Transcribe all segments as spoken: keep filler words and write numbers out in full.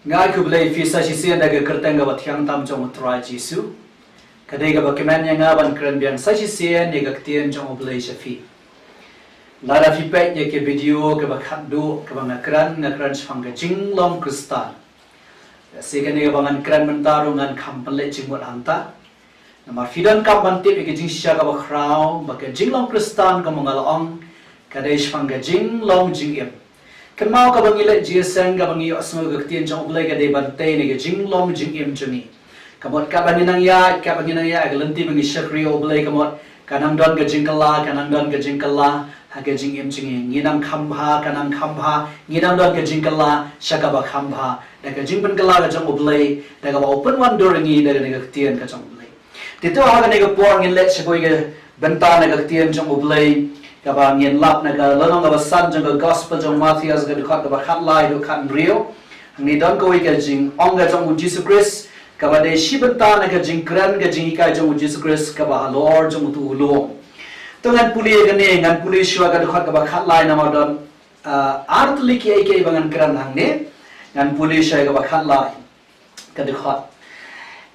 Nga ai khublei ïa phi sa shisien da ka kyrteng kaba thiang tam jong U Trai Jisu. Ka dei kaba kmen ïa nga ban kren biang sa shisien ïa ka ktien jong U Blei sha phi. Lada phi peit ïa ka video kaba khatduh kaba nga kren, nga kren shaphang ka jinglong Khristan. Sa kane kaba ngan kren mynta ruh ngan kham pynleit jingmut hangta. Namar phi donkam ban tip ïa ka jingshisha kaba khraw ba ka jinglong Khristan kaba nga la ong ka dei shaphang ka jinglong jingim. Kynmaw kaba ngi leit jingïaseng, kaba ngi ïohsngew ka ktien jong U Blei ka dei ban tei na ka jinglong jingim jong ngi. Ka mut kaba ngi nang ïaid, kaba ngi nang ïaid ha ka lynti ba ngi shakri ïa U Blei, ka mut ka nang don ka jingkylla, ka nang don ka jingkylla ha ka jingim jong ngi. Ngi nang kham bha, ka nang kham bha, ngi nang don ka jingkylla sha kaba kham bha da ka jingpynkylla ka jong U Blei, da kaba u pynwandur ïa ngi da kane ka ktien ka jong U Blei. Te to ha kane ka por ngin leit sha kawei ka bynta na ka ktien jong U Blei kaba ngin lap na ka lynnong kaba san jong ka Gospel jong Mathaios, ka dkhot kaba khatlai haduh khathynriew. Hangne don kawei ka jingong ka jong U Jisu Khrist kaba dei shi bynta na ka jingkren, ka jinghikai jong U Jisu Khrist kaba halor jong uto u lum. To ngan pule ïa kane, ngan pule shuwa ka dkhot kaba khatlai namar don, ah, ar tylli kiei kiei ba ngan kren hangne. Ngan pule shuwa ïa kaba khatlai. Ka dkhot.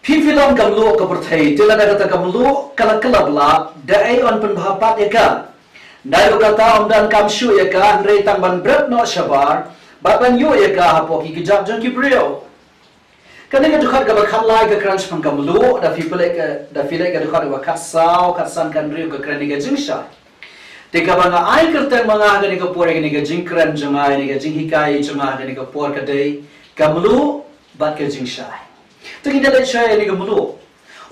Phi phi long ka mluh ka pyrthei, te lada kata ka mluh ka la kylla blah, da ei yn pynbha pat ïa ka? Naduh kata ym donkam shuh ïa ka, hynrei tang ban bret noh shabar bad ban ïuh ïa ka hapoh ki kjat jong ki briew. Kane ka dkhot kaba khatlai ka kren shaphang ka mluh, da phi pule ka, da phi leit ka dkhot kaba khatsaw, khatsan, khathynriew ka kren ïa ka jingshai. Te kaba nga ai kyrteng ma nga ha kane ka por, ha kane ka jingkren jong nga, ha kane ka jinghikai jong nga ha kane ka por ka dei ka mluh bad ka jingshai. To ngin ïa leit shuwa ïa kane ka mluh.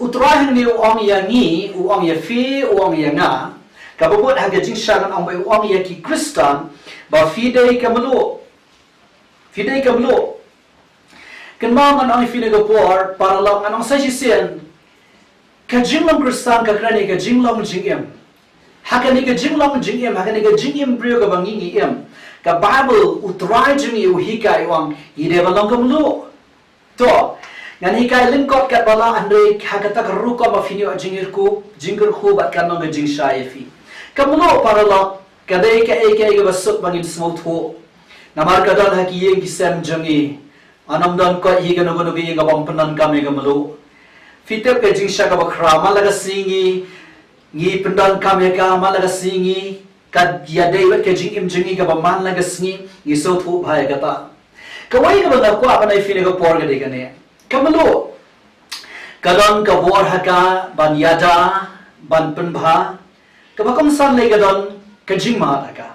U Trai hangne u ong ïa ngi, u ong ïa phi, u ong ïa nga. Kaba mut ha ka jingshai ngan ong ba u ong ïa ki Khristan ba phi dei ka mluh. Phi dei ka mluh. Kynmaw ngan ong ïa phi ha kane ka por, paralok, ngan ong sa shisien. Ka jinglong Khristan ka kren ïa ka jinglong jingim. Ha kane ka jinglong jingim, ha kane ka jingim briew kaba ngi ngi im, ka Baibl, U Trai jong ngi u hikai, u ong ngi dei ban long ka mluh. To, ngan hikai lyngkot katba lah, hynrei ha kata ka rukom ba phin ïoh jingkyrkhu, jingkyrkhu bad kan long ka jingshai ïa phi. Ka mluh, paralok, ka dei kaei kaei kaba suk ba ngin sngewthuh. Namar ka don ha ki ïing ki sem jong ngi. Ym don koit hi kano kano ka ïing kabym pyndonkam ïa ka mluh. Phi tip ka jingshai kaba khraw, man la ka sngi ngi, ngi pyndonkam ïa ka, man la ka sngi ngi, ka ïadei bad ka jingim jong ngi kaba man la ka sngi, ngi sngewthuh bha ïa kata. Kawei kaba nga kwah ban ai phi ha kane ka por ka dei kane. Ka mluh ka don ka bor ha ka ban ïada, ban pynbha, kaba kongsan lei ka don ka jingmad ha ka.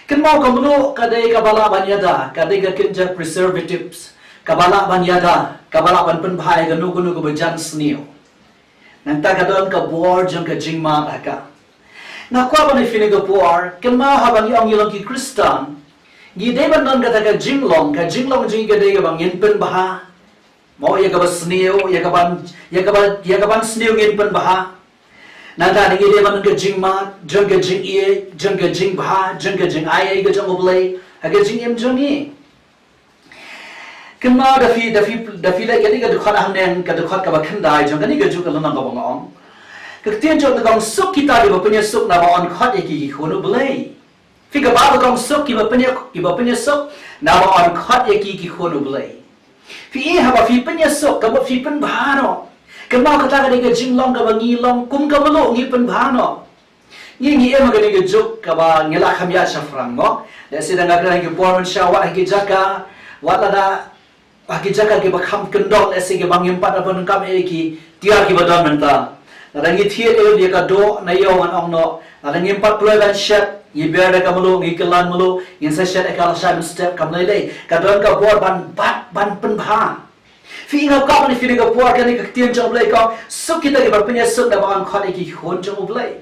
Kynmaw ka mluh ka dei kaba lah ban ïada, ka dei ka kynja preservatives, kaba lah ban ïada, kaba lah ban pynbha ïa kano kano kaba jan sniew. Nangta ka don ka bor jong ka jingmad ha ka. Nga kwah ban ai phi ha kane ka por, kynmaw haba ngi ong ngi long ki Khristan, ngi dei ban don kata ka jinglong, ka jinglong jong ngi ka dei kaba ngin pynbha. Mo, ïa kaba sniew, ïa kaban, ïa kaba, ïa kaban sniew ngin pynbha. Nangta ngi dei ban don ka jingmad jong ka jingïeit, jong ka jingbha, jong ka jingai ei ka jong U Blei ha ka jingim jong ngi. Kynmaw da phi, da phi, da phi leit kane ka dkhot hangne, ka dkhot kaba khyndai jong kane ka juh ka lynnong kaba nga ong. Ka ktien jong U Trai ka ong suk kita kiba pynïasuk naba yn khot ïa ki ki khun U Blei. Phi, ka Baibl ka ong suk kiba pynïa, kiba pynïasuk naba yn khot ïa ki ki khun U Blei. Phi i haba phi pynïasuk, ka mut phi pynbha noh. Kynmaw kata ka dei ka jinglong kaba ngi long kum ka mluh, ngi pynbha noh. Ngi, ngi im ha kane ka juk kaba ngi la kham ïaid shaphrang mo. Lehse da nga kren ha ki por mynshuwa wat ha ki jaka, wat lada ha ki jaka kiba kham kyndong, lehse kiba ngim pat pyndonkam ïa ki tiar kiba don mynta. Lada ngi thied ïa ka doh na ïew ngan ong noh, lada ngim pat pynlong ban shet, ngi ber da ka mluh, ngi kylla mluh, ngin sa shet ïa ka lashai mynstep, kam lei lei. Ka don ka bor ban bat, ban pynbha. Phi, nga kwah ban ai phi ha kane ka por, kane ka ktien jong U Blei ka ong suk kita kiba pynïasuk naba yn khot ïa ki khun jong U Blei.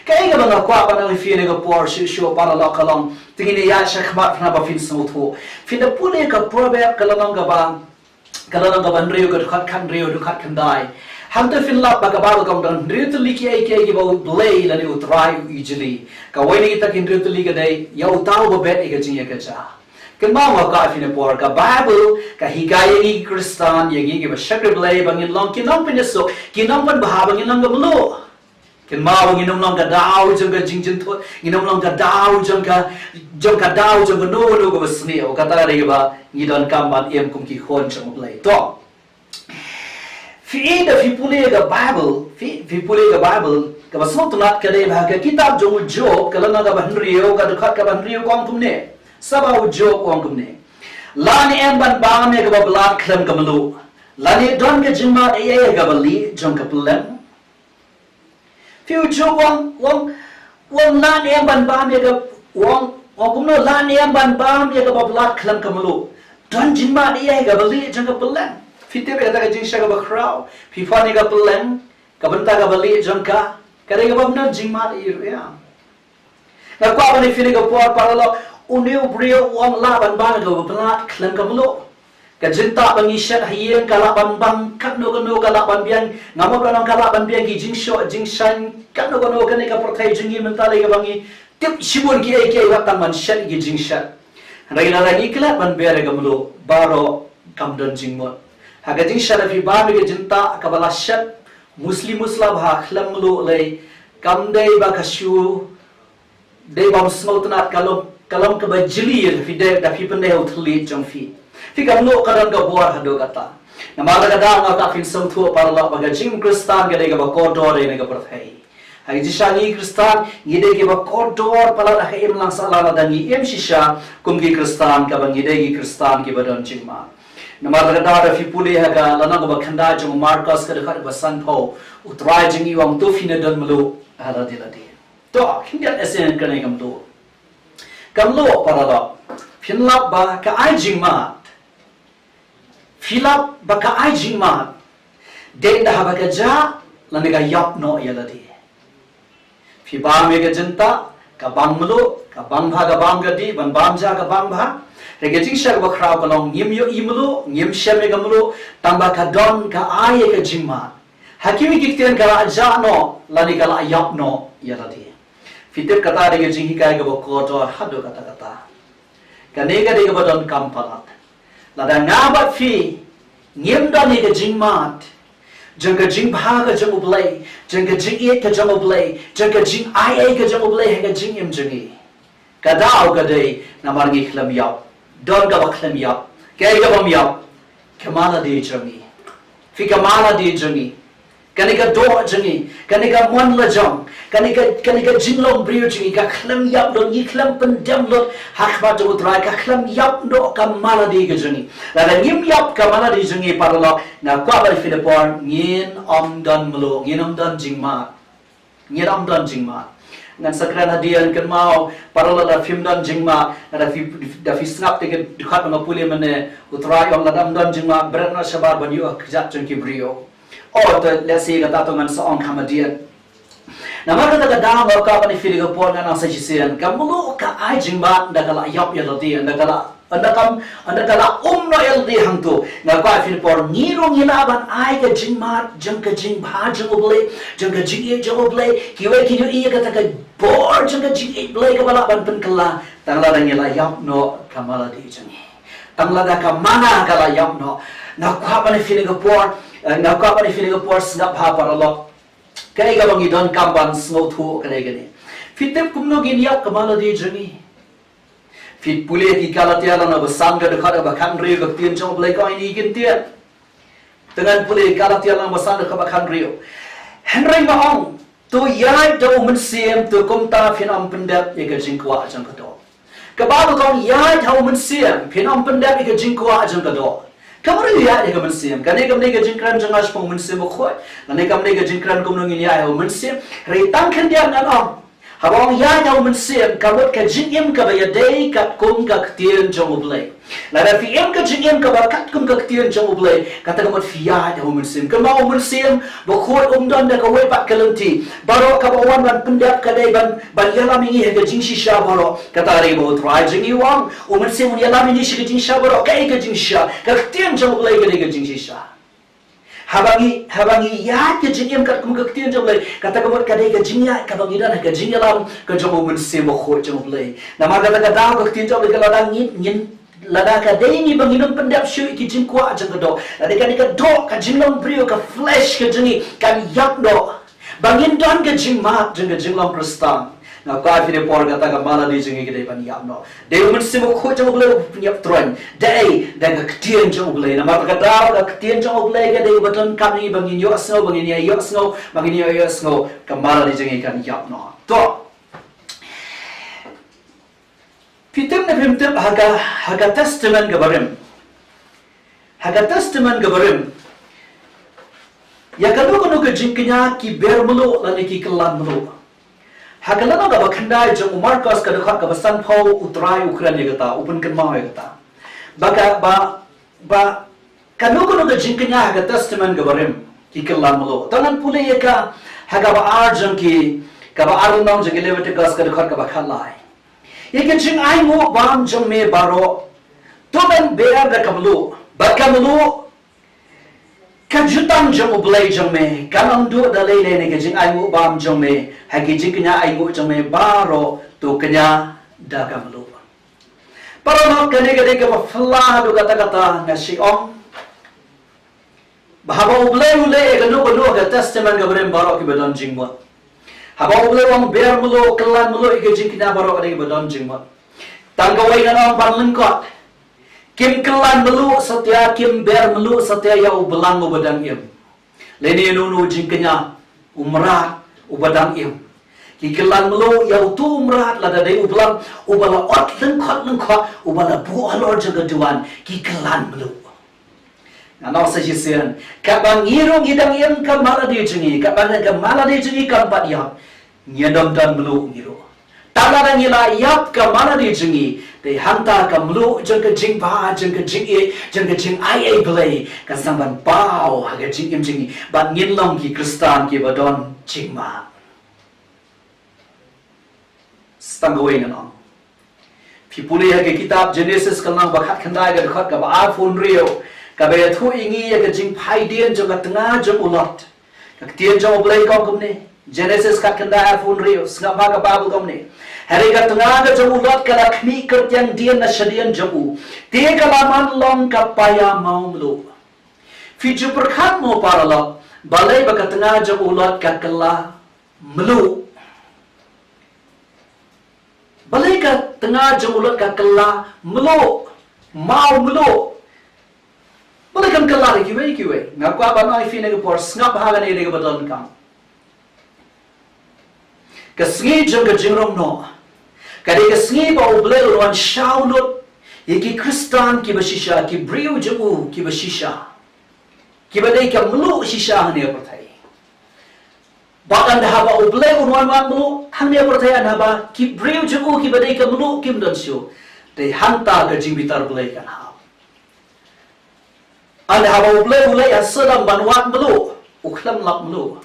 Kaei kaba nga kwah ban ong ïa phi ha kane ka por shuh shuh, paralok, ka long, te ngin ïaid shakhmat, hynrei ba phin sngewthuh. Phin da pule ka Proverb, ka lynnong kaba, ka lynnong kaba hynriew, ka dkhot khathynriew, dkhot khyndai. Hangta phin lap ba ka Baibl ka ong don hynriew tylli kiei kiei kiba U Blei lane U Trai u ijli. Kawei na kita ki hynriew tylli ka dei ïa uta uba bet ïa ka jingïakajia. Kynmaw, nga kwah ïa phi ha kane ka por, ka Baibl ka hikai ïa ngi ki Khristan, ïa ngi kiba shakri Blei, ba ngin long ki nongpynïasuk, ki nongpynbha, ba ngin long ka mluh. Kynmaw, ngin ym long ka daw jong ka jingjynthut, ngin ym long ka daw jong ka, jong ka daw jong kano kano kaba sniew, kata ka dei kaba ngi donkam ban im kum ki khun jong U Blei. To. Phi i da phi pule ka Baibl, phi, phi pule ka Baibl, kaba sngewtynnat ka dei ba ha ka kitab jong u Job, ka lynnong kaba hynriew, ka dkhot kaba hynriew ka ong kumne. Saba u Job u ong kumne. Lane em ban bam ïa kaba blat khlem ka mluh. Lane don ka jingmad ei ei ha kaba lieh jong ka pylleng. Phi, u Job u ong, u ong, u ong lane em ban bam ïa ka, u ong, u ong kumno, lane em ban bam ïa kaba blat khlem ka mluh. Don jingmad ei ei ha kaba lieh jong ka pylleng. Phi tip ïa kata ka jingshai kaba khraw. Phi pan ïa ka pylleng, ka bynta kaba lieh jong ka, ka dei kaba ym don jingmad ei ei ruh ïa. Nga kwah ban ïa phi ha kane ka por paralok, une u briew u ong lah ban bam ïa kaba blat khlem ka mluh. Ka jingtah ba ngi shet ha ïing ka lah ban bam katno kano, ka lah ban biang, nga mut ban ong ka lah ban biang ki jingshoh jingshaiñ katno kano. Kane ka pyrthei jong ngi mynta dei kaba ngi tip shibun kiei kiei wat tang ban shet ki jingshet. Hynrei lada ngi klet ban ber ïa ka mluh, baroh kam don jingmut. Ha ka jingshet, lada phi bam ïa ka jingtah kaba la shet musli musla bha khlem mluh lei, kam dei ba ka shu dei bym sngewtynnat, ka long, ka long kaba jli ïa phi da, da phi pyndei ha u thylliej jong phi. Phi, ka mluh ka don ka bor haduh katta. Namar kata nga kwah phin sngewthuh paralok ba ka jingim Khristan ka dei kaba kordor ïa kane ka pyrthei. Ha ka jingshisha ngi Khristan ngi dei kiba kordor palat ha ka imlang sahlang lada ngi im shisha kum ki Khristan, kaba ngi dei ki Khristan kiba don jingmad. Namar kata lada phi pule ha ka lynnong kaba khyndai jong u Markos, ka dkhot kaba sanphew, U Trai jong ngi u ong, to phin ïa don mluh ha lade lade. To, khyndiat shisien kane ka mluh. Ka mluh paralok, phin lap ba ka ai jingmad. Phi lap ba ka ai jingmad dei ynda haba ka jah lane ka ïap noh ïa lade. Phi bam ïa ka jingtah, ka bang mluh, ka bang bha, ka bang ka dih, ban bam ja ka bang bha. Hynrei ka jingshai kaba khraw ka long ngim ïohi mluh, ngim shem ïa ka mluh, tang ba ka don ka ai ïa ka jingmad. Ha kiwei ki ktien ka la jah noh lane ka la ïap noh ïa lade. Phi tip, kata dei ka jinghikai kaba kordor haduh katta katta. Kane ka dei kaba donkam palat. Lada nga bad phi ngim don ïa ka jingmad jong ka jingbha ka jong U Blei, jong ka jingïeit ka jong U Blei, jong ka jingai ei ka jong U Blei ha ka jingim jong ngi, ka daw ka dei namar ngi khlem ïap. Don kaba khlem ïap. Kaei ka bym ïap? Ka malade jong ngi. Phi, ka malade jong ngi, kane ka doh jong ngi, kane ka mon la jong, kane ka, kane ka jinglong briew jong ngi, ka khlem ïap lut, ngi khlem pyndem lut ha khmat jong U Trai, ka khlem ïap noh ka malade ka jong ngi. Lada ngim ïap ka malade jong ngi paralok, nga kwah ban ïa phi da por, ngin ym don mluh, ngin ym don jingmad. Ngin ym don jingmad. Ngan sa kren hadien, kynmaw paralok, lada phim don jingmad, lada phi, da phi sngap ïa ka dkhot ba nga pule mynne, U Trai u ong lada ym don jingmad, bret noh shabar ban ïoh kjat jong ki briew. Oh, to lehse kata to ngan sa ong kham hadien. Namar kata ka daw nga kwah ban ïa phi ha kane ka por, ngan ong sa shisien. Ka mluh ka ai jingmad ynda ka la ïap ïa lade, ynda ka la, ynda kam, ynda ka la um noh ïa lade hangto. Nga kwah ïa phi ha kane ka por, ngi ruh ngi lah ban ai ka jingmad jong ka jingbha jong U Blei, jong ka jingïeit jong U Blei. Kiwei kin ïohi ïa kata ka bor jong ka jingïeit Blei kaba lah ban pynkylla tang lada ngi la ïap noh ka malade jong ngi. Tang lada ka mana ka la ïap noh. Nga kwah ban ïa phi ha kane ka por, eh, nga kwah ban ïa phi ha kane ka por, sngap bha paralok. Kaei kaba ngi donkam ban sngewthuh ka dei kane. Phi tip kumno ngin ïap ka malade jong ngi? Phi pule ki Galatia lynnong ba san, ka dkhot ba khathynriew, ka ktien jong U Blei ka ong ïa ngi ki ktien. Te ngan pule Galatia lynnong ba san, dkhot ba khathynriew. Hynrei nga ong, to ïaid da U Mynsiem, to kumta phin ym pyndep ïa ka jingkwah jong ka doh. Ka Baibl ka ong ïaid ha U Mynsiem, phin ym pyndep ïa ka jingkwah jong ka doh. Kam dei ïaid ha ka Mynsiem. Kane kam dei ka jingkren jong nga shaphang U Mynsiem Bakhuid. Kane kam dei ka jingkren kumno ngin ïaid ha U Mynsiem. Hynrei tang khyndiat ngan ong, haba ong ïaid ha U Mynsiem, ka mut ka jingim kaba ïadei katkum ka ktien jong U Blei. Lada phi im ka jingim kaba katkum ka ktien jong U Blei, kata ka mut phi ïaid ha U Mynsiem. Kynmaw, U Mynsiem Bakhuid um don da kawei pat ka lynti. Baroh kaba u wan ban pyndep ka dei ban, ban ïalam ïa ngi ha ka jingshisha baroh. Kata ka dei ba U Trai jong ngi u ong, U Mynsiem un ïalam ïa ngi sha ka jingshisha baroh. Kaei ka jingshisha? Ka ktien jong U Blei ka dei ka jingshisha. Haba ngi, haba ngi ïaid ka jingim katkum ka ktien jong U Blei, kata ka mut ka dei ka jingïaid kaba ngi don ha ka jingïalam ka jong U Mynsiem Bakhuid jong U Blei. Namar kata ka daw ka ktien jong U Blei ka, lada ngin, ngin, lada ka dei ngi ba ngin ym pyndep shuh ïa ki jingkwah jong ka doh, lada ka dei ka doh, ka jinglong briew, ka flesh ka jong ngi kan ïap noh. Ba ngin don ka jingmad jong ka jinglong Khristan. Nga kwah phi da por kata ka maladi jong ngi ka dei ban ïap noh. Dei u Mynsiem Bakhuid jong U Blei u pynïap troiñ. Dei da ka ktien jong U Blei. Namar ka daw ka ktien jong U Blei ka dei ba donkam ïa ngi ba ngin ïohsngew, ba ngin ïa ïohsngew, ba ngin ïa ïohsngew. Ka maladi jong ngi kan ïap noh. To. Phi tip ne phim tip ha ka, ha ka Testament ka barim. Ha ka Testament ka barim. Ïa kano kano ka jingkñia ki ber mluh lane ki kyllan mluh. Ha ka lynnong kaba khyndai jong u Markos ka dkhot kaba sanphew u Trai u kren ïa kata, u pynkynmaw ïa kata. Ba ka, ba, ba kano kano ka jingkñia ha ka Testament ka barim ki kyllan mluh. To ngan pule ïa ka ha kaba ar jong ki, kaba ar lynnong jong ki Leviticus ka dkhot kaba khatlai. Ïa ka jingainguh bam jong me baroh. To ban ber da ka mluh. Bad ka mluh ka jutang jong U Blei jong me. Kan ym duh da lei lei ne ka jingainguh bam jong me. Ha ki jingkñia ainguh jong me baroh. To kñia da ka mluh. Para lok kane ka dei kaba phylla haduh katta katta nga shu ong. Ba haba U Blei u leh ïa kano kano ha ka Testament ka barim baroh kiba don jingmut. Haba U Blei u ong ber mluh, kyllan mluh, ïa ka jingkñia baroh ka dei kaba don jingmut. Tang kawei ngan ong ban lyngkot. Kim kyllan mluh satia, kim ber mluh satia ïa u blang uba dang im. Lane ïa uno uno u jingkñia, u mrad uba dang im. Ki kyllan mluh ïa uto u mrad lada dei u blang uba la ot lyngkot lyngkot, uba la buh halor jong ka duwan, ki kyllan mluh. Ngan ong sa shisien, katba ngi ruh ngi dang im ka maladi jong ngi, katba ka maladi jong ngi kam pat ïap, ngin ym don mluh ngi ruh. Tang lada ngi la ïap ka maladi jong ngi, te hangta ka mluh jong ka jingbha, jong ka jingïeit, jong ka jingai ei Blei, kan sa ban paw ha ka jingim jong ngi, bad ngin long ki Khristan kiba don jingmad. Sa tang kawei ngan ong. Phi pule ha ka kitab Genesis ka lynnong ba khatkhyndai ka dkhot kaba arphew hynriew, kaba ïathuh ïa ngi ïa ka jingphaidien jong ka tnga jong u Lot. Ka ktien jong U Blei ka ong kumne. Genesis khatkhyndai arphew hynriew, sngap bha ka Baibl kumne. Hynrei ka tnga ka jong u Lot ka la khmih kyrkiang dien na shadien jong u. Te ka la man long ka paia mawmluh. Phi ju pyrkhat mo para lok, balei ba ka tnga jong u Lot ka kylla mluh. Balei ka tnga jong u Lot ka kylla mluh, mawmluh. Balei kan kylla da kiwei kiwei. Nga kwah ban ai phi na ka por sngap ha kane ka dei kaba donkam. Ka sngi jong ka jingrong noh. Ka dei ka sngi ba U Blei u wan shaw lut ïa ki Khristan kiba shisha, ki briew jong u kiba shisha. Kiba dei ka mluh shisha hangne ha pyrthei. Bad ynda haba U Blei u wan wad mluh hangne ha pyrthei, ynda haba ki briew jong u kiba dei ka mluh kim don shuh, te hangta ka jingbitar Blei kan hap. Ynda haba U Blei u leit ha Sodom ban wad mluh, u khlem lap mluh.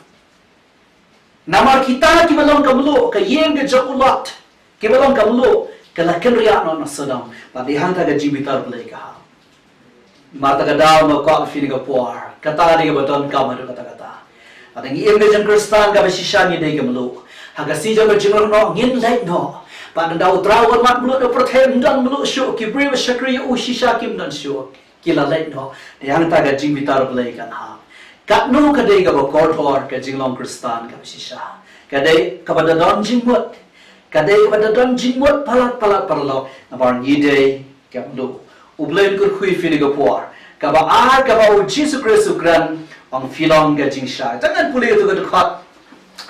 Namar kita kiba long ka mluh, ka ïing ka jong u Lot, kiba long ka mluh, ka la kynriah noh na Sodom. Bad dei hangta ka jingbitar Blei ka hap. Namar kata ka daw nga kwah phi na ka por, kata dei kaba donkam haduh katta katta. Bad ngi im ka jong Khristan kaba shisha ngi dei ka mluh. Ha ka sngi jong ka jingrong noh ngin leit noh. Bad ynda U Trai u wan wad mluh na pyrthei ym don mluh shuh, ki briew ba shakri ïa u shisha kim don shuh. Ki la leit noh, te hangta ka jingbitar Blei kan hap. Katno ka dei kaba kordor ka jinglong Khristan kaba shisha. Ka dei kaba da don jingmut. Ka dei kaba da don jingmut palat palat para lok. Namar ngi dei ka mluh. U Blei un kyrkhu ïa phi na ka por. Kaba ar kaba u Jisu Khrist u kren, ong phi long ka jingshai. Te ngan pule ïa uto ka dkhot.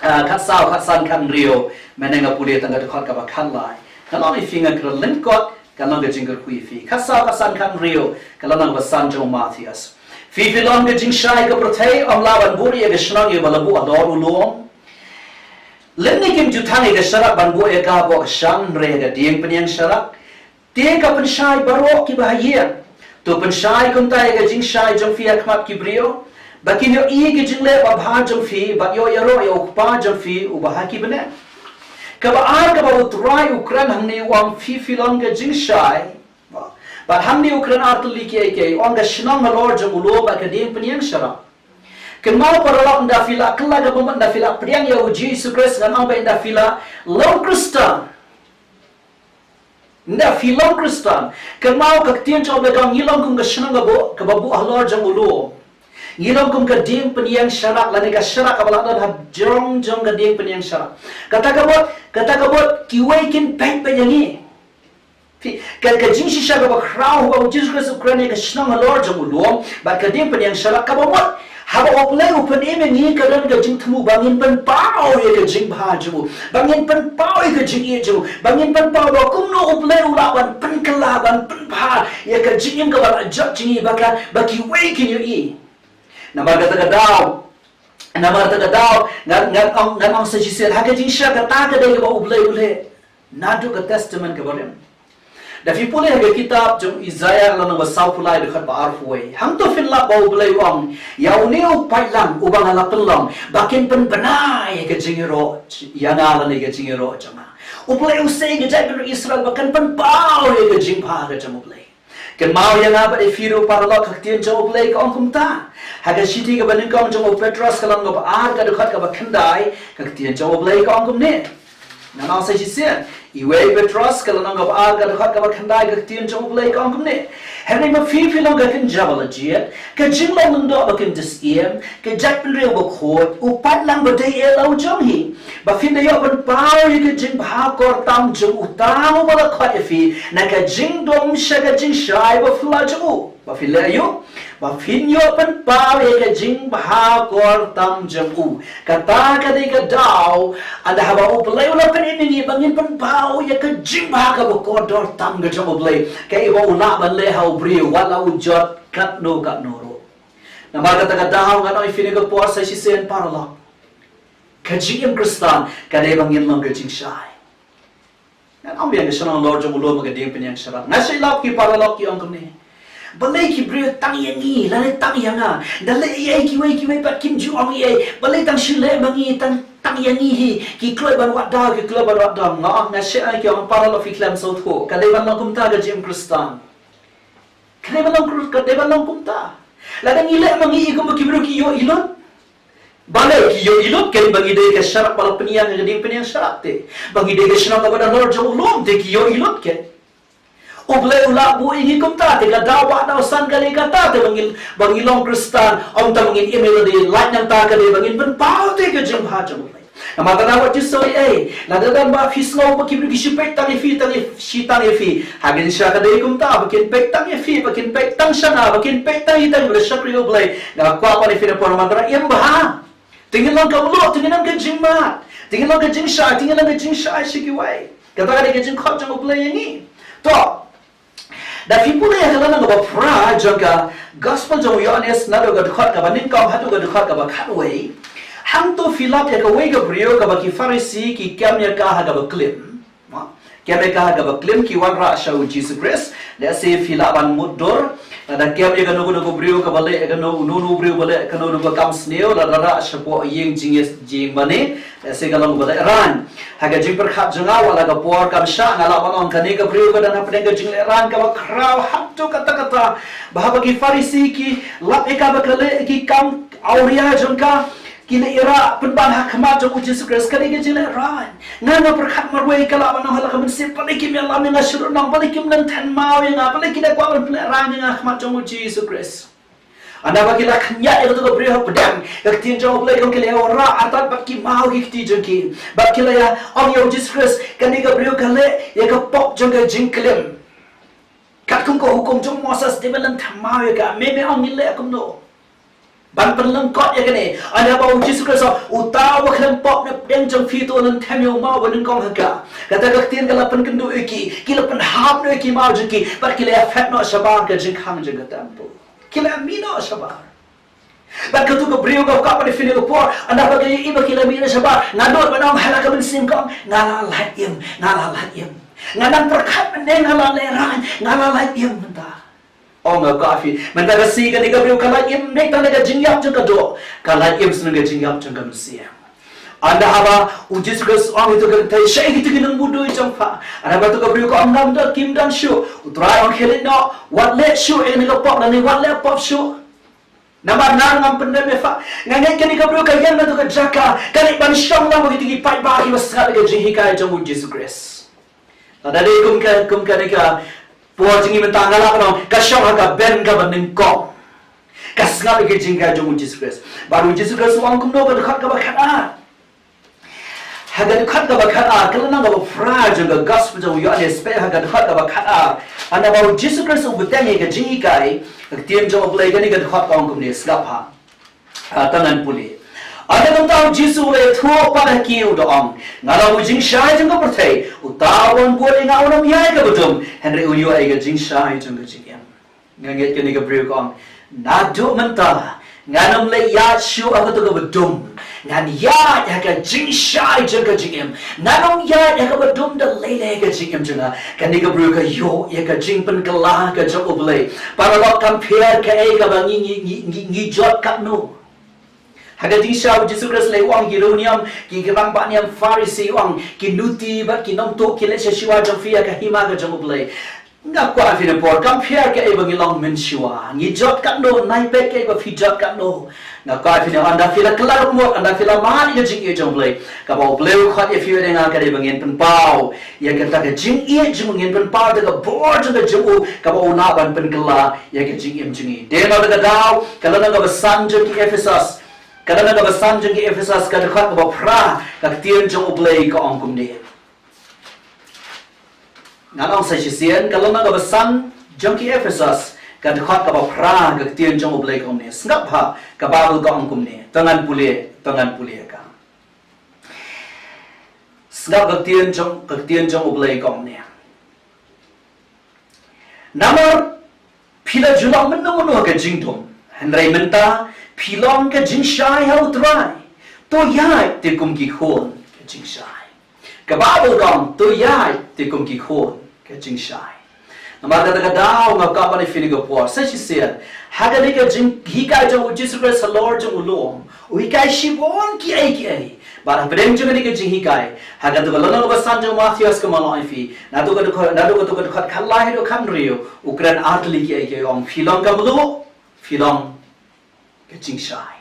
Ah, khatsaw, khatsan, khathynriew. Mynne nga pule tang ka dkhot kaba khatlai. Nga ong ïa phi, nga kren lyngkot, kan long ka jingkyrkhu ïa phi. Khatsaw, khatsan, khathynriew, ka lynnong ba san jong u Mathaios. Phi phi long ka jingshai ka pyrthei, ym lah ban bud ïa ka shnong ïa ba la buh halor u lum. Lymne kim ju thang ïa ka sharak ban buh ïa ka hapoh ka shang, hynrei ha ka diengpynieng sharak. Te ka pynshai baroh kiba ha ïing. To pynshai kumta ïa ka jingshai jong phi ha khmat ki briew, ba kin ïohi ïa ka jingleh babha jong phi, bad ïoh ïaroh ïa u Kpa jong phi uba ha ki bneng. Kaba ar kaba u Trai u kren hangne u ong phi phi long ka jingshai. Bad hangne u kren ar tylli kiei kiei, u ong ka shnong halor jong u lum bad ka diengpynieng sharak. Kynmaw para lok, ynda phi la kylla ka bamut, ynda phi la pdiang ïa u Jisu Khrist, ngan ong ba ynda phi la long Khristan. Ynda phi long Khristan, kynmaw ka ktien jong U Blei ka ong ngi long kum ka shnong kaba buh, kaba buh halor jong u lum. Ngi long kum ka dieng pynïeng sharak, lane ka sharak kaba la don ha jrong jong ka dieng pynïeng sharak. Kata ka mut, kata ka mut, kiwei kin peit beit ïa ngi. Phi, ka, ka jingshisha kaba khraw haba u Jisu Khrist u kren ïa ka shnong halor jong u lum bad ka dieng pynïeng sharak, kaba mut haba U Blei u pynim ïa ngi ka don ka jingthmu ba ngin pynpaw ïa ka jingbha jong u, ba ngin pynpaw ïa ka jingïeit jong u, ba ngin pynpaw ba kumno U Blei u lah ban pynkylla, ban pynbha ïa ka jingim kaba la jot jong ngi, ba ka, ba kiwei kin ïohi. Namar kata ka daw, namar kata ka daw, ngan, ngan ong, ngan ong sa shisien, ha ka jingshisha kata ka dei kaba U Blei u leh naduh ka Testament kaba rim. Da phi pule ha ka kitab jong Isaiah lynnong ba sawphew lai dkhot ba arphew wei, hangto phin lap ba U Blei u ong, ïa une u paidlang uba nga la pynlong, ba kin pynbna ïa ka jingïaroh ïa nga lane ka jingïaroh jong nga. U Blei u sei ïa ka jaitbynriew Israel ba kan pynpaw ïa ka jingbha ka jong U Blei. Kynmaw ïa nga bad ïa phi ruh paralok, ka ktien jong U Blei ka ong kumta. Ha ka shithi kaba nyngkong jong u Petros ka lynnong kaba ar ka dkhot kaba khyndai, ka ktien jong U Blei ka ong kumne. Ngan ong sa shisien. Iwei Petros ka lynnong kaba ar ka dkhot kaba khyndai, ka ktien jong U Blei ka ong kumne. Hynrei ma phi phi long ka kynja ba la jied, ka jinglong lyngdoh ba kynja syiem, ka jaitbynriew bakhuid, u paidlang ba dei eh la u jong hi. Ba phin da ïoh pynpaw ïa ka jingbha kor tam jong uta uba la khot ïa phi na ka jingdum sha ka jingshai ba phylla jong u. Ba phin leh aïu? Ba phin ïoh pynpaw ïa ka jingbha kor tam jong u. Kata ka dei ka daw, ynda haba U Blei u la pynim ïa ngi ba ngin pynpaw ïa ka jingbha kaba kordor tam ka jong U Blei. Kaei ba u lah ban leh ha u briew wat la u jot katno katno ruh. Namar kata ka daw ngan ong ïa phi ha kane ka por sa shisien paralok, ka jingim Khristan ka dei ba ngin long ka jingshai. Ngan ong biang, ka shnong halor jong u lum ka dieng pynïeng sharak. Nga shait lap ki paralok ki ong kumne. Balei ki briew tang ïa ngi lane tang ïa nga? Da leh ei ei kiwei kiwei pat kim ju ong ei ei. Balei tang shu leh ma ngi, tang, tang ïa ngi hi? Ki kloi ban wad daw, ki kloi ban wad daw. Nga ong, nga shait, ki ong paralok, phi khlem sngewthuh. Ka dei ban long kumta ka jingim Khristan. Ka dei ban long, ka dei ban long kumta. Lada ngi leh ma ngi i kumba ki briew ki ïohi lut. Balei ki ïohi lut? Kane ba ngi dei ka sharak ba la pynïeng ha ka dieng pynïeng sharak te. Ba ngi dei ka shnong kaba don halor jong u lum te, ki ïohi lut kane. U Blei u la buh ïa ngi kumta te, ka daw ba daw san ka dei kata te ba ngi, ba ngi long Khristan. Ym tang ba ngin im ïa lade, lait nangta ka dei ba ngin pynpaw te ka jingbha jong U Blei. Namar kata wat ju soi ei, lada don ba phi sngew ba ki briew ki shu peit tang ïa phi, tang ïa, shi tang ïa phi. Ha ka jingshisha ka dei kumta, ba kin peit tang ïa phi, ba kin peit tang sha nga, ba kin peit tang ïa, tang ïa u shakri U Blei. Nga kwah ban ïa phi na por mynta, im bha. Te ngin long ka mluh, te ngin long ka jingmad, te ngin long ka jingshai, te ngin long ka jingshai sha kiwei. Kata ka dei ka jingkhot jong U Blei ïa ngi. To, da phi pule ha ka lynnong kaba phra jong ka Gospel jong u Ïoannis, naduh ka dkhot kaba nyngkong haduh ka dkhot kaba khatwei. Hangto phi lap ïa kawei ka briew kaba ki Pharisi ki kem ïa ka ha kaba klim. Mo? Kem ïa ka ha kaba klim, ki wanrah sha u Jisu Khrist. Lehse phi lah ban mutdur. Lada kem ïa kano kano ka briew kaba leh kano, uno uno u briew ba leh kano kano ka kam sniew, lada rah shapoh ïing jingïas, jingmane. Lehse ka long kaba lehraiñ. Ha ka jingpyrkhat jong nga, wat la ka por kam shah, nga lah ban ong kane ka briew ka don hapdeng ka jinglehraiñ kaba khraw haduh katta katta. Ba haba ki Pharisi ki lap ïa ka ba ka leh ki kam awria jong ka, ki leh ïarap pynban ha khmat jong u Jisu Khrist, ka dei ka jinglehraiñ. Nga nga pyrkhat marwei, ka lah ban ong ha la ka mynsiem, balei kim ïalam ïa nga shuh ruh nong, balei kim lynthem maw ïa nga, balei ki da kwah ban pynlehraiñ ïa nga ha khmat jong u Jisu Khrist. Ynda ba ki la khyndiat ïa kato ka briew hapdeng, ka ktien jong U Blei ka ong ki la ïawanrah artat bad ki maw ki kti jong ki. Bad ki la ïa ong ïa u Jisu Khrist, kane ka briew ka leh ïa ka pop jong ka jingklim. Katkum ka hukum jong u Moses, dei ban lynthem maw ïa ka, me me ong ngin leh kumno. Ban pynlyngkot ïa kane, ynda ba u Jisu Khrist u ong, uta uba khlem pop na pdeng jong phi to lynthem ïa u maw ba nyngkong ha ka. Kata ka ktien ka la pynkynduh ïa ki, ki la pynhap noh ïa ki maw jong ki, bad ki la ïa phet noh shabar ka jingkhang jong ka temple. Ki la mih noh shabar. Bad kato ka briew ka kwah ban ïa phi ha kane ka por, ynda ba ka ïohi ba ki la mih noh shabar, nga nud ban ong ha la ka mynsiem ka ong, nga la lait im, nga la lait im. Nga nang pyrkhat mynne nga la lehraiñ, nga la lait im mynta. Ong nga kwah ïa phi. Mynta ka sngi kane ka briew ka lait im, ne tang da ka jingïap jong ka doh, ka lait im sha ka jingïap jong ka mynsiem. Ynda haba u Jisu Khrist u ong ïa kato ka kynthei, shaei kito ki nongmudui jong pha? Ynda ba kato ka briew ka ong, ngam don, kim don shuh. U Trai u ong, khie leit noh, wat leh shuh ïa kane ka pop, lane wat leh pop shuh. Namar nga ngam pyndem ïa pha. Nga ngeit kane ka briew ka ïeng na kato ka jaka, ka leit ban shong lang bad kito ki paidbah kiba sngap ïa ka jinghikai jong u Jisu Khrist. Lada dei kum ka, kum kane ka por jong ngi mynta, nga lah ban ong ka shong ha ka bench kaba nyngkong. Ka sngap ïa ka jinghikai jong u Jisu Khrist. Bad u Jisu Khrist u ong kumno, ka dkhot kaba khatar. Ha ka dkhot kaba khatar, ka lynnong kaba phra jong ka gospel jong u Ïoannis, peit ha ka dkhot kaba khatar. Haba u Jisu Khrist u bteng ïa ka jinghikai, ka ktien jong U Blei, kane ka dkhot ka ong kumne, sngap ha. Ah, to ngan pule. Ynda kumta u Jisu u la ïathuh pat ha ki u da ong, nga long u jingshai jong ka pyrthei, uta uban bud ïa nga un ym ïaid ha kaba dum, hynrei un ïoh ïa ka jingshai jong ka jingim. Nga ngeit kane ka briew ka ong, naduh mynta ngan ym leit ïaid shuh ha kato kaba dum. Ngan ïaid ha ka jingshai jong ka jingim. Ngan ym ïaid ha kaba dum da lei lei ka jingim jong nga. Kane ka briew ka ïoh ïa ka jingpynkylla ka jong U Blei. Paralok, kam pher kaei kaba ngi ngi ngi ngi, ngi jot katno. Ha ka jingshisha u Jisu Khrist u la ong, ki riewniam, ki, ki rangbah niam Pharisi, u ong, ki nuti bad ki nongtuh ki leit sha shuwa jong phi ha ka hima ka jong U Blei. Nga kwah ïa phi na por, kam pher kaei ba ngi long mynshuwa. Ngi jot katno, nai peit kaei ba phi jot katno. Nga kwah ïa phi na, ynda phi la kylla ruh mut, ynda phi la mad ïa ka jingïeit jong U Blei, kaba U Blei u khot ïa phi bad ïa nga ka dei ba ngin pynpaw ïa kata ka jingïeit jong u, ngin pynpaw ïa ka bor jong ka jong u, kaba u lah ban pynkylla ïa ka jingim jong ngi. Dei na kata ka daw, ka lynnong kaba san jong ki Ephesos. Ka lynnong kaba san jong ki Ephesos, ka dkhot kaba phra, ka ktien jong U Blei ka ong kumne. Ngan ong sa shisien, ka lynnong kaba san jong ki Ephesos, ka dkhot kaba phra, ka ktien jong U Blei ka ong kumne. Sngap ha, ka Baibl ka ong kumne. To ngan pule, to ngan pule ka. Sngap, ka ktien jong, ka ktien jong U Blei ka ong kumne. Namar phi la ju long mynno mynno ha ka jingdum, hynrei mynta phi long ka jingshai ha U Trai. To ïaid te kum ki khun ka jingshai. Ka Baibl ka ong, to ïaid te kum ki khun ka jingshai. Namar kata ka daw nga kwah ban ïa phi na ka por, sa shisien, ha kane ka jinghikai jong u Jisu Khrist halor jong u lum, u hikai shibun kiei kiei. Bad hapdeng jong kane ka jinghikai, ha kato ka lynnong kaba san jong u Mathaios kumba nga la ong ïa phi, naduh kato ka, naduh kato ka dkhot khatlai haduh khathynriew, u kren ar tylli kiei kiei, u ong, phi long ka mluh, phi long ka jingshai.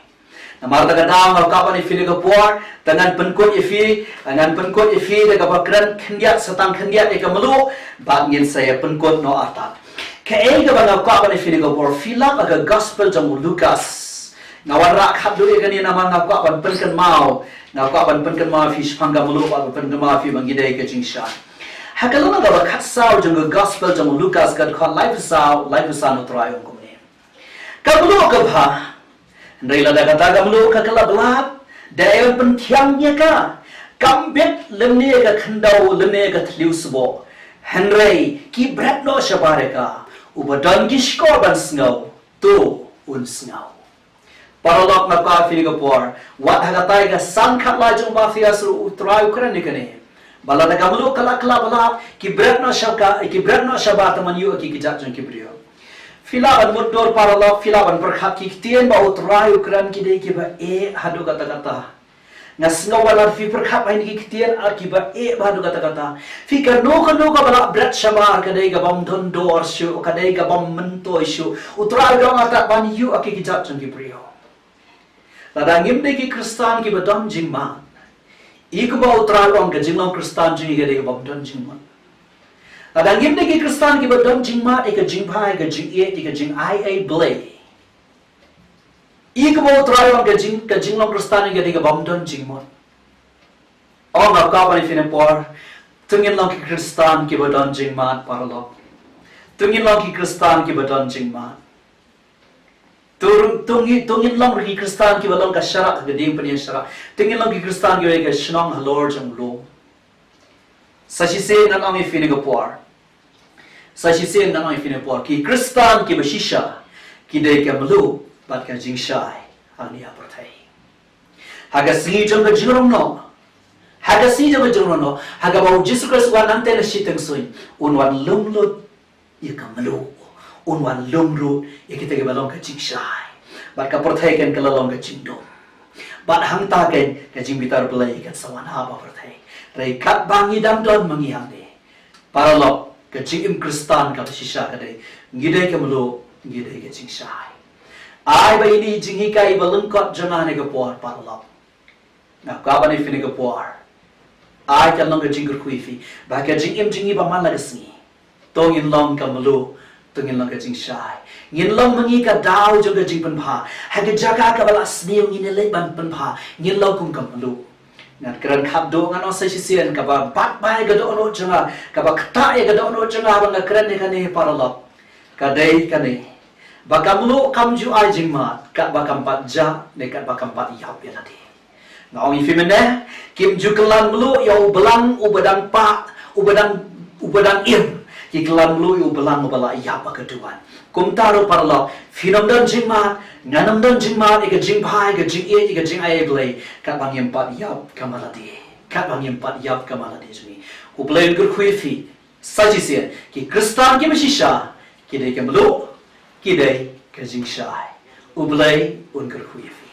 Namar kata ka daw nga kwah ban ïa phi na ka por, to ngan pynkut ïa phi, ngan pynkut ïa phi da kaba kren khyndiat sa tang khyndiat ïa ka mluh, bad ngin sa ïa pynkut noh artat. Kaei kaba nga kwah ban ïa phi na ka por, phi lap ha ka gospel jong u Lukas. Nga wanrah khatduh ïa kane namar nga kwah ban pynkynmaw, nga kwah ban pynkynmaw ïa phi shaphang ka mluh, ban pynkynmaw ïa phi ba ngi dei ka jingshai. Ha ka lynnong kaba khatsaw jong ka gospel jong u Lukas, ka dkhot laiphew saw, laiphew san, U Trai u ong kumne. Ka mluh ka bha, hynrei lada kata ka mluh ka kylla blad, dei ban pynthiang ïa ka? Kam bit lymne ïa ka khyndew lymne ïa ka thliew sboh, hynrei ki bret noh shabar ïa ka. Uba don ki shkor ban sngew, to un sngew. Paralok, nga kwah ïa phi na ka por, wat ha katai ka san khatlai jong u Mathaios ruh U Trai u kren ïa kane. Ba lada ka mluh ka la kylla blad, ki bret noh sha ka, ki bret noh shabar, te man ïuh ïa ki kjat jong ki briew. Phi lah ban mutdur paralok, phi lah ban pyrkhat ki ktien ba U Trai u kren ki dei kiba eh haduh katta katta. Nga sngew ba lada phi pyrkhat ba kine ki ktien ar kiba eh bha haduh katta katta, phi, kano kano kaba la bret shabar ka dei ka bym don dor shuh, ka dei ka bym myntoi shuh. U Trai u dang artat ban ïuh ïa ki kjat jong ki briew. Lada ngim dei ki Khristan kiba don jingmad, i kumba U Trai u ong, ka jinglong Khristan jong ngi ka dei ka bym don jingmut. Lada ngim dei ki Khristan kiba don jingmad ïa ka jingbha, ïa ka jingïeit, ïa ka jingai ei Blei, i kumba U Trai u ong, ka jing, ka jinglong Khristan jong ngi ka dei ka bym don jingmut. Ong, nga kwah ban ïa phi na ka por, to ngin long ki Khristan kiba don jingmad paralok. To ngin long ki Khristan kiba don jingmad. To, to ngi, to ngin long ki Khristan kiba long ka sharak ha ka diengphna sharak. To ngin long ki Khristan kiba long ka shnong halor jong u lum. Sa shisien ngan ong ïa phi na ka por. Sa shisien ngan ong ïa phi na ka por. Ki Khristan kiba shisha ki dei ka mluh bad ka jingshai ha kane ka pyrthei. Ha ka sngi jong ka jingrong noh, ha ka sngi jong ka jingrong noh, ha kaba u Jisu Khrist u wan nangta na shiteng suiñ, un wan lum lut ïa ka mluh, un wan lum ruh ïa kita kiba long ka jingshai. Bad ka pyrthei kan kylla long ka jingdum. Bad hangta kan ka jingbitar Blei kan sa wan ha ka pyrthei. Hynrei katba ngi dang don ma ngi hangne, paralok, ka jingim Khristan kaba shisha ka dei, ngi dei ka mluh, ngi dei ka jingshai. Ai ba ine i jinghikai ba lyngkot jong nga ha kane ka por, paralok, nga kwah ban ïa phi na ka por, ai kan long ka jingkyrkhu ïa phi ba ka jingim jong ngi ba man la ka sngi, to ngin long ka mluh To ngin long ka jingshai. Ngin long ma ngi ka daw jong ka jingpynbha. Ha ka jaka kaba la sniew ngin ïa leit ban pynbha. Ngin long kum ka mluh. Ngan kren khatduh, ngan ong sa shisien, kaba bat bai ka dohnud jong nga, kaba ktah ïa ka dohnud jong nga ba nga kren ïa kane paralok, ka dei kane. Ba ka mluh kam ju ai jingmad katba kam pat jah ne katba kam pat ïap ïa lade. Nga ong ïa phi mynne, kim ju kylla mluh ïa u blang uba dang pah, uba dang, uba dang im. Ki kylla mluh ïa u blang uba la ïap ha ka duwan. Kumta ruh paralok, phin ym don jingmad, ngan ym don jingmad ïa ka jingbha, ïa ka jingïeit, ïa ka jingai Blei katba ngim pat ïap ka ma lade. Katba ngim pat ïap ka ma lade jong ngi. U Blei un kyrkhu ïa phi. Sa shisien, ki Khristan kiba shisha ki dei ka mluh, ki dei ka jingshai. U Blei un kyrkhu ïa phi.